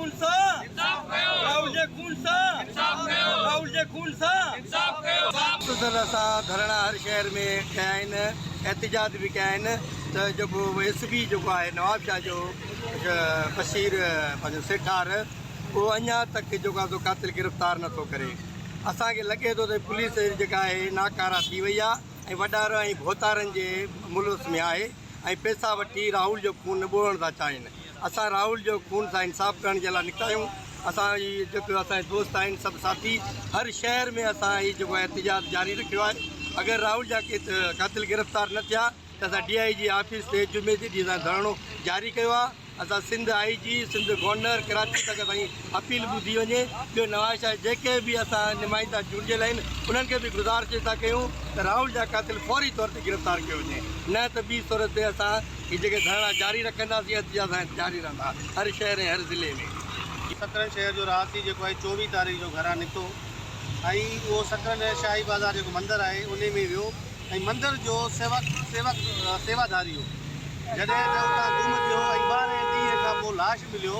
خون سان انصاف ڪيو راهول جي خون سان انصاف ڪيو راهول جي خون سان انصاف ڪيو. مسلسل اسان ڌرڻا هر شهر ۾ ڪيا آهن احتجاج به ڪيا آهن ته جيڪو ايس پي جيڪو آهي نوابشاهه جو بشير پنهنجو سيٺار اهو اڃا تڪ جيڪو آهي سو قاتل گرفتار نٿو ڪري اسان کي لڳي ٿو ته پوليس جيڪا آهي ناڪارا ٿي وئي آهي ۽ وڏارن ۽ ڀوتارن جي ملوث ۾ آهي ۽ پئسا وٺي راهول جو خون ٻوڙڻ ٿا چاهين اسان راهول جو خون سان انصاف ڪرڻ جي لاء نڪتا آهيون اسان هي جيڪو اسان جا دوست آهن سڀ ساٿي هر شهر ۾ اسان هي جيڪو احتجاج جاري رکيو آهي اگر راهول جا قاتل گرفتار نه ٿيا ته اسان ڊي I جي آفيس تي جمعي جي ڏينهن اسان ڌرڻو جاري ڪيو آهي اسان Sindh I G Sindh governor Karachi تڪ اسان جي اپيل ٻڌي وڃي ٻيو نواز شاهه جيڪي به اسان نمائندا چونڊيل آهن انهن کي به گذارش ٿا ڪيون ته راهول جا قاتل فوري طور تي گرفتار ڪيو وڃي نه ته ٻي صورت تي اسان هي جيڪي ڌرڻا جاري رکنداسين احتجاج اسان جاري رهندا هر شهر ۽ هر ضلعي ۾. سڪرنڊ شهر جو رهاسي جيڪو آهي 24 تاريخ جو گهران نڪتو ۽ اهو سڪرنڊ شاهي بازار جيڪو مندر آهي انهي ۾ ويو ۽ مندر جو سيوڪ سيوڪ سيواڌاري هو جڏهن ته اتان گم ٿيو ۽ ٻارهين ڏينهن کان پوء لاش مليو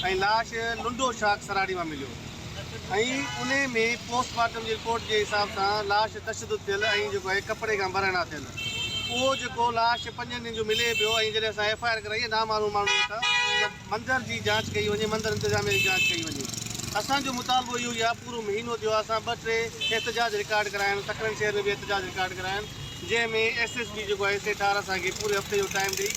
۽ لاش لنڊو شاخ سراڙي مان مليو ۽ انهي ۾ پوسٽ مارٽم جي رپورٽ جي حساب سان لاش تشدد ٿيل ۽ جيڪو آهي ڪپڙي کان برهنا ٿيل اهو جيڪو لاش پنجن ڏينهن جو ملي پيو ۽ جڏهن اسان ايف I R ڪرائي نامعلوم ماڻهن هٿان ته مندر جي جاچ ڪئي وڃي مندر انتظاميه جي جاچ ڪئي وڃي اسان جو مطالبو اهو ئي آهي پورو مهينو ٿيو آهي اسان ٻه ٽي احتجاج رڪارڊ ڪرايا آهن سڪرنڊ شهر ۾ به احتجاج رڪارڊ ڪرايا آهن جنهن ۾ ايس ايس پي جيڪو آهي سيٺار اسان کي پوري هفتي جو ٽائيم ڏئي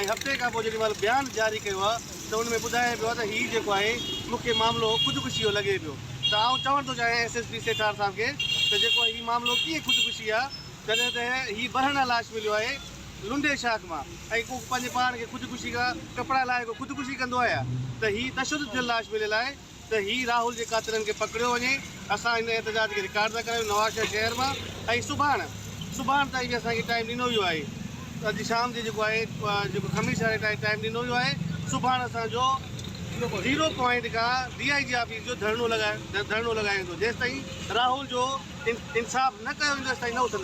۽ هفتي کان پوء جيڏي مهل بيان جاري ڪيو آهي ته ان ۾ ٻڌايو پيو آهي ته هي جيڪو آهي مون کي معاملو خودڪشي جو لڳي پيو ته آئون چوڻ ٿو چاهيان ايس ايس پي سيٺار صاحب کي ته جيڪو هي معاملو ڪيئن خودڪشي آهي جڏهن ته هي برهنه لاش مليو آهي لنڊي شاخ مان ۽ ڪو پنهنجي پاڻ کي خودڪشي کان ڪپڙا لاهي ڪو خودڪشي ڪندو آهي ته هي تشدد ٿيل لاش مليل آهي ته هي راهول جي قاتلن کي پڪڙيو وڃي اسان هن احتجاج کي رڪارڊ ٿا ڪرايون نوابشاهه شهر مان ۽ سڀاڻ سڀاڻ تائين به اسان کي ٽائيم ڏنو ويو آهي اڄ شام جي جيڪو آهي جيڪو خميس واري تائين ٽائيم ڏنو ويو آهي سڀاڻ اسان جو زيرو پوائنٽ کان ڊي I جي آفيس جو ڌرڻو لڳايو ڌرڻو لڳايو ويندو جيستائين راهول جو انصاف نه ڪيو ويندو ايستائين نه اٿندا.